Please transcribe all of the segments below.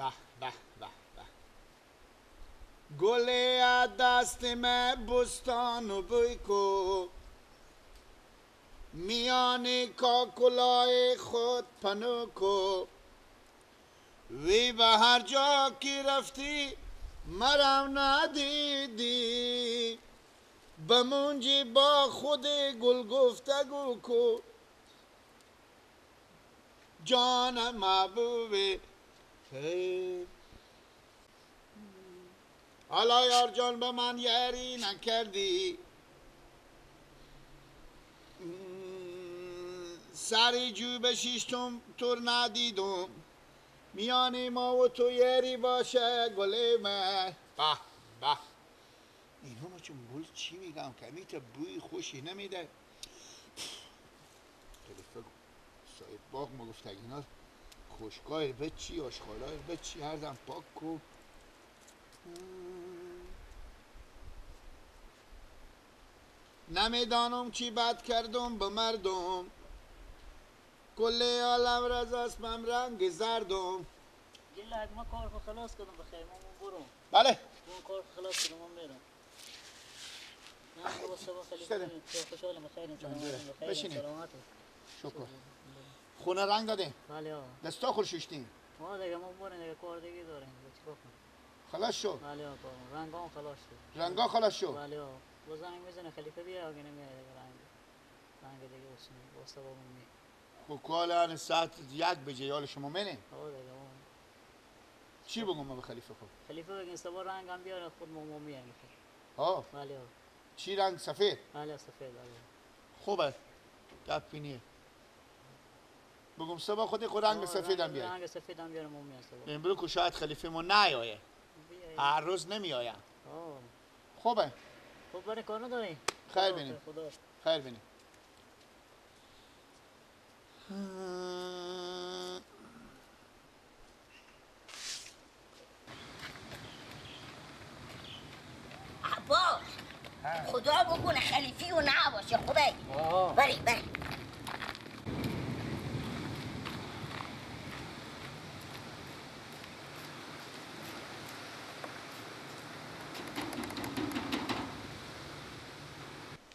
به به به به. گل دست من بستان و بوی کو، میان کاکلای خود پنو کو، وی به هر جا که رفتی مرم ندیدی، بمونجی با خود گل گفتگو کو، جان محبوبه. حالا یار جان به من یاری نکردی، سری جو بشیشتم تو ندیدم، میان ما و تو یاری باشه گل من. به به. اینها ما چون گل چی میگم که میته بوی خوشی نمیده. خلیفه صاحب باغ ما گفت اینا خوشگاه بچی آشغالای بچی هر دم پاک کو. نمیدانم چی بد کردم به مردم، کل عالم رز اسمم رنگ زردم. گلک ما کار خو خلاص کردم بخیر، ما برم. بله ما کار خلاص کردم، ما میرم. نه بابا صبح خیلی خوشحالم، بخیر بخیر سلامت. شکر. خونه رنگ دادیم؟ بله. دستا خور ششتیم؟ ما دیگه ما بریم دیگه، کار دیگه داریم، چیکار کنیم؟ خلاص شد؟ بله آقا، رنگام خلاص شد. رنگا خلاص شد؟ بله آقا. با زنگ میزنه خلیفه بیا اگه نمیاد دیگه رنگ دیگه واسه واسه بابا می. خب کالا ساعت 1 بجه حال شما منه؟ آه دیگه. چی بگم ما به خلیفه؟ خب خلیفه بگین صبح رنگ هم بیاره، خود ما میایم. آه بله آقا. چی رنگ؟ سفید؟ بله سفید. بله خوبه، گپینیه. بگم صبح خودی خود رنگ سفید هم بیاره. رنگ سفید هم بیاره ما میایم صبح. امروز که شاید خلیفه ما نیایه، هر روز نمیآیم. خوبه. خب برای کار نداری؟ خیر بینیم. خیر بینیم. عباس خدا بکنه خلیفی و نباشه. خوبه بری بری.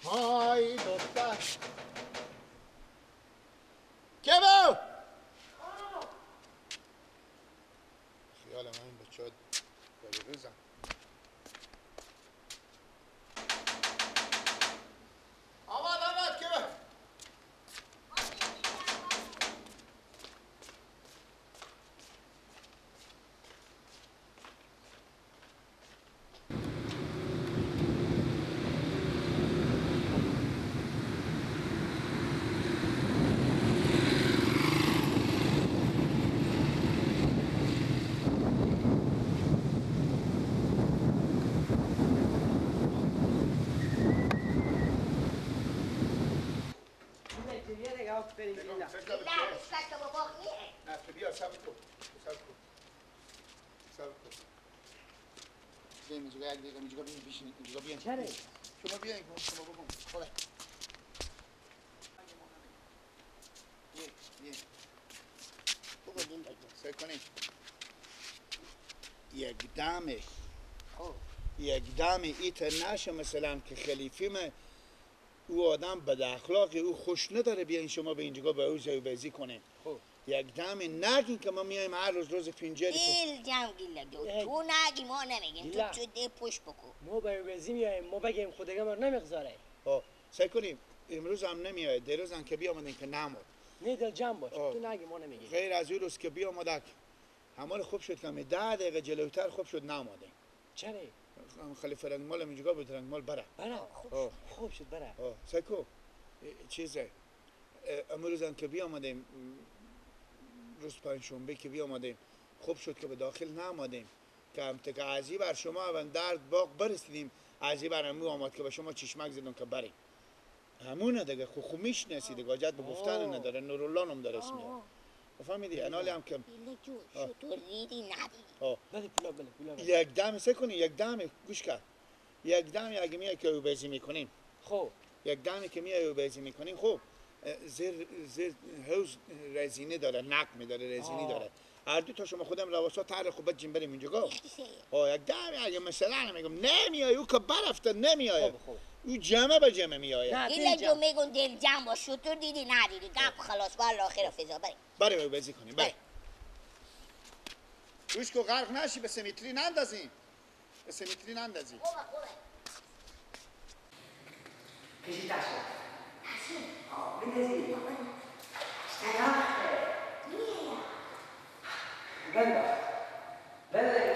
های دختر که بود؟ خیال من این بچه ها داری روزم. آمد آمد که بود؟ نه بیا صبر کن صبر کن صبر کن. بیایم اینجا یک دقیقه، اینجا بیاین بشینید، اینجا بیاین. چرا؟ شما بیاین شما بگم. خدا بیاین بیاین سعی کنید یک دمه یک دمه ایت نشه مثلا که خلیفه من او آدم بد اخلاقی او خوش نداره بیاین شما به اینجا به او زیوبزی کنین. خب یک دم نگین که ما میایم هر روز روز پنجری دل جمع گیل تو نگی ما نمیگیم، تو چه ده پشت بکن. ما به بزی میایم، ما بگیم خودگه ما نمیگذاره. ها سعی کنیم امروز هم نمیای، دیروز هم که بیامدین که نمود. نه دل جمع باش، تو نگی ما نمیگیم. غیر از اون روز که بیامدک همون خوب شد که 10 دقیقه جلوتر خوب شد نمادیم. چرا؟ خلیفه رنگمال اینجا بود، رنگمال بره. بره. خوب شد بره. سعی کو چیزه امروز هم که بیامدیم روز پنجشنبه که بیامدیم خوب شد که به داخل نامدیم که هم تک عزی بر شما و درد باغ برسیدیم، عزی بر امو آمد که به شما چشمک زدم که بریم. همونه دیگه خو میشناسی دیگه، حاجت به گفتن نداره. نورالله نام داره اسمیه. فهمیدی؟ انالی هم که تو ریدی ندیدی. بله پولا بله پولا. یک دم سه کنی، یک دم گوش کن. یک دم اگه میای که بازی میکنیم. خب یک دمی که میای بازی میکنیم، خب زیر زیر حوض رزینه داره، نق میداره، رزینی داره. هر دو تا شما خودم لباسا تر خوب بجیم بریم اینجا. ها یک دم اگه مثلا میگم نمیای او که برفته نمیای. او جمع به جمع میایه. ایلا جو میگم دل جمع باش شطور دیدی ندیدی گپ خلاص والله خیر فضا بریم. بریم بازی کنیم بریم. روش کو غرق نشی به سمیتری نندازیم. به سمیتری نندازیم. خوبه خوبه. کشی تاشو. تاشو. بندازی. بنداز. بنداز.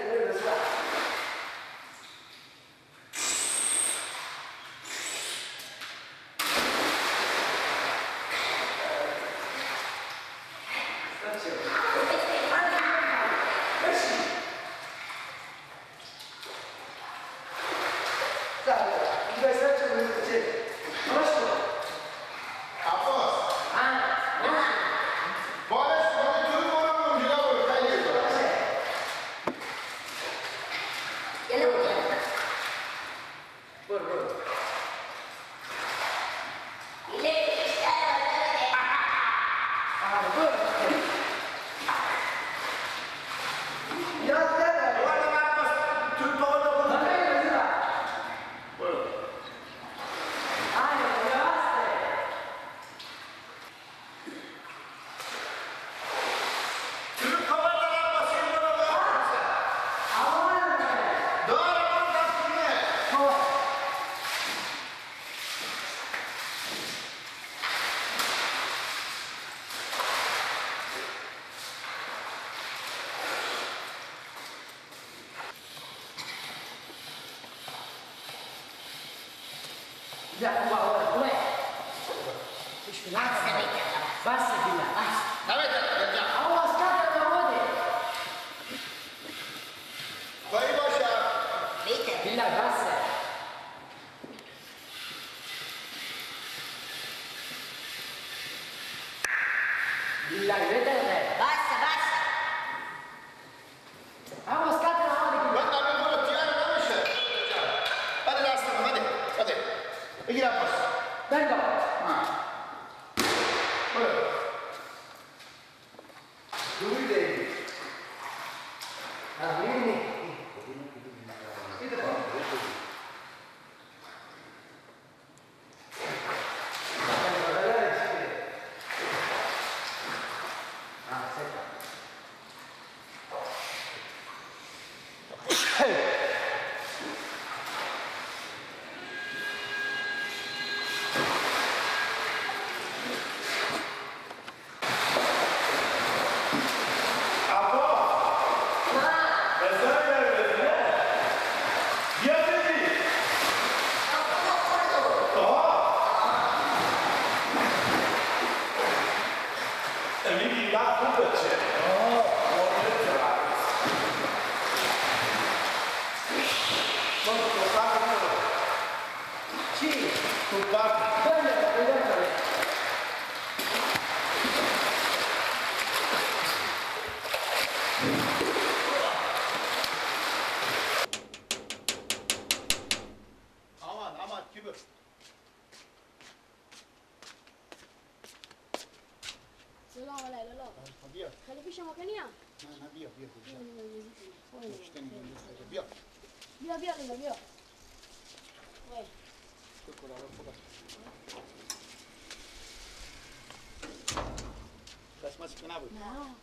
نه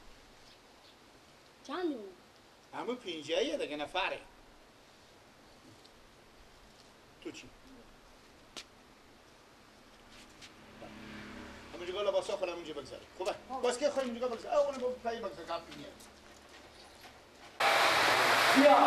چند همون پینجاییه دیگه نفره. تو چی؟ همونجا لباسا خودم اونجا بگذار. خوبه؟ باز که خودم اونجا بگذار. اونو با پای بگذار کافی نیست. بیا.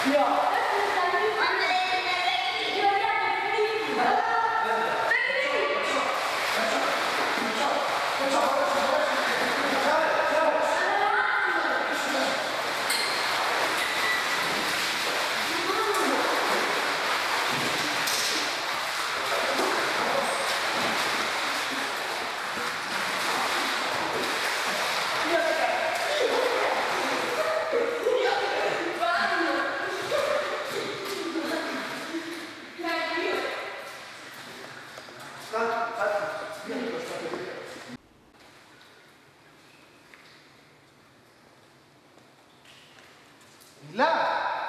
بیا.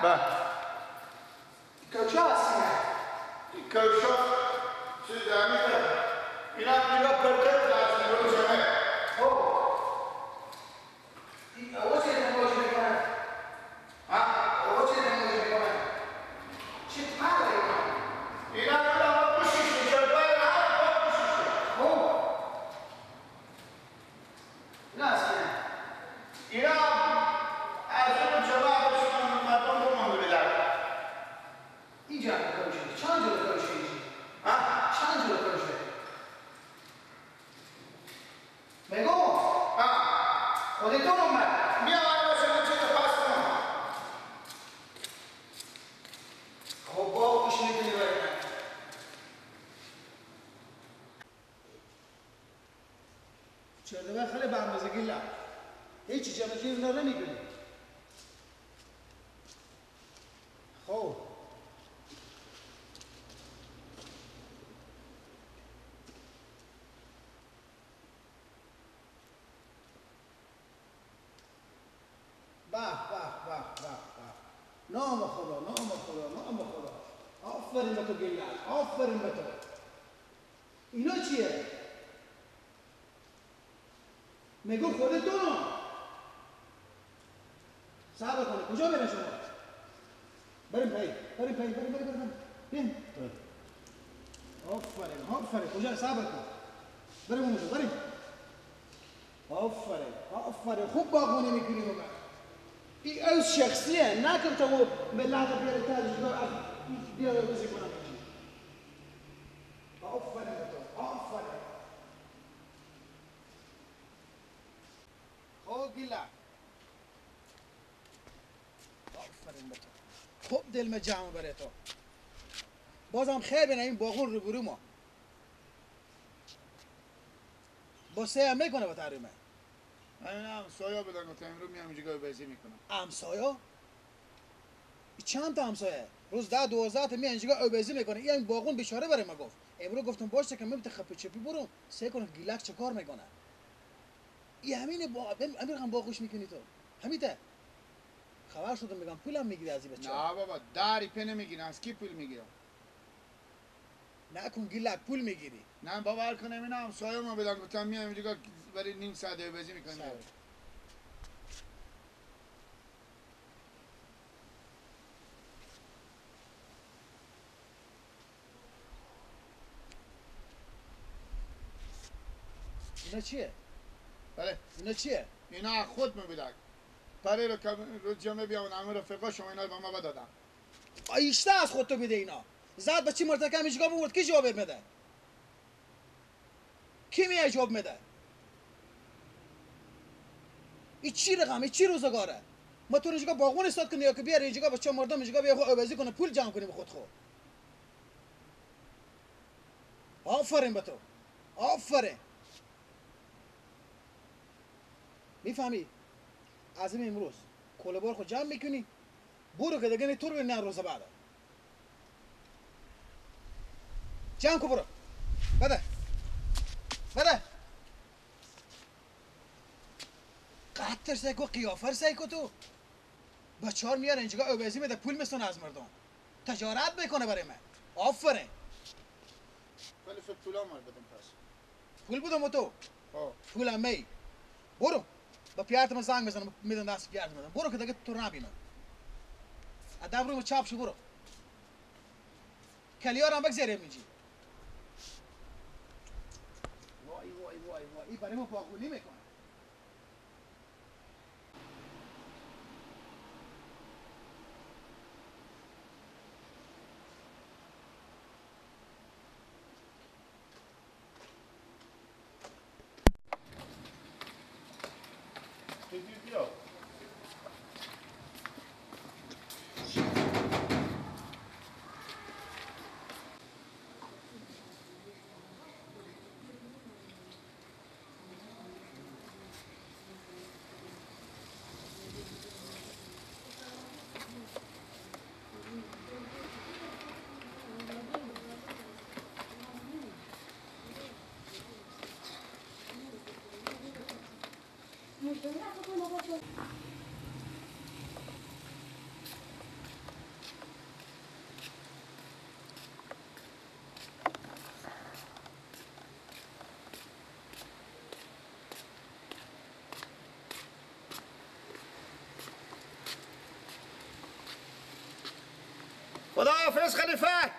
بله. کوچه هستی؟ کوچه چیز همیشه اینا اینا پرده هستی رو جمعه. خب. این آواز چه نمایش میکنه؟ ها؟ آواز چه نمایش میکنه؟ چه پره اینا؟ اینا اینا پوشش میشه باید هر پوشش. خب. اینا هستی؟ اینا از اون جمعه مردم رو مانده بدن. اینجا کوچه چند جلو کوچه اینجا؟ ها؟ چند جلو کوچه؟ بگو. ها؟ خودتون اومد. بیا باشه من چه پاس کنم. خب با گوش میدونی برای من. چرا خیلی به اندازه گیلم. هیچی جمع جور نمیکنی. خب به به به به به نام خدا نام خدا نام خدا. آفرین به تو گلک، آفرین به تو. اینا چیه؟ میگو خودتون صبر کنه. کجا میرن شما؟ بریم پای بریم پای بریم بریم بریم بریم. آفرین آفرین. کجا؟ صبر کن بریم اونجا بریم. آفرین آفرین. خوب باغبونی میکنی با من. این از شخصیه نکن تا او ملت بیاره تاجگاه بیاره بزی کنم. آفرین تو آفرین. خب گیلا آفرین به تو. خوب دلم جمع بره تو. بازم خیر بینه این باغون روبرو ما با سه هم میکنه با تحریمه. من همسایه بدن گفتم امروز میام اینجا بازی میکنم. همسایه؟ چند تا همسایه؟ روز 10 12 تا میان اینجا بازی میکنه. این باغون بیچاره برای ما گفت. امروز گفتم باشه که من خپه چپی برم سه کنم گیلک چه کار میکنه. این همین با امیر هم باغوش میکنی تو. همیته. خبر شدم میگم پولم میگیری از این بچه. نه بابا داری پی نمیگیرم. از کی پول میگیرم؟ نکن گیلک پول میگیری. نه باور کنم اینا همسایه ما بدن گفتم میام اینجا برای نیم ساعت بازی میکنیم. اینا چیه؟ بله اینا چیه؟ اینا خود میبودن. پره رو که روز جمعه بیام همه رفقا شما اینا رو به ما بدادن. آیشته از خود تو میده اینا. زد به چی مرتکم اینجا بورد کی جواب میده؟ کی میای جواب میده؟ این چی رقم؟ این چی روزگاره؟ ما تو اینجا باغون استاد کنی یا که بیاری اینجا بچه مردم اینجا بیا خود آبازی کنه پول جمع کنیم خود خو. آفرین به تو. آفرین. میفهمی؟ از این امروز کوله بار خود جمع میکنی برو که دیگه تو رو نه روز بعد جمع کن برو. بده بده. قطر سیکو قیافر سیکو تو بچار میاره اینجا اوبزی میده پول میسونه از مردم تجارت میکنه برای من. آفرین. ولی فکر پول آمار بدم پس. پول بودم تو. پولم می برو با پیارت من زنگ میزنم میدم دست پیارت میدم. برو که دیگه تو رو نبینم. ادب رو چاپ شو برو. کلیارم بگذاریم اینجی. وای وای وای وای این برای ما باغونی میکنه. خدا حافظ خلیفه.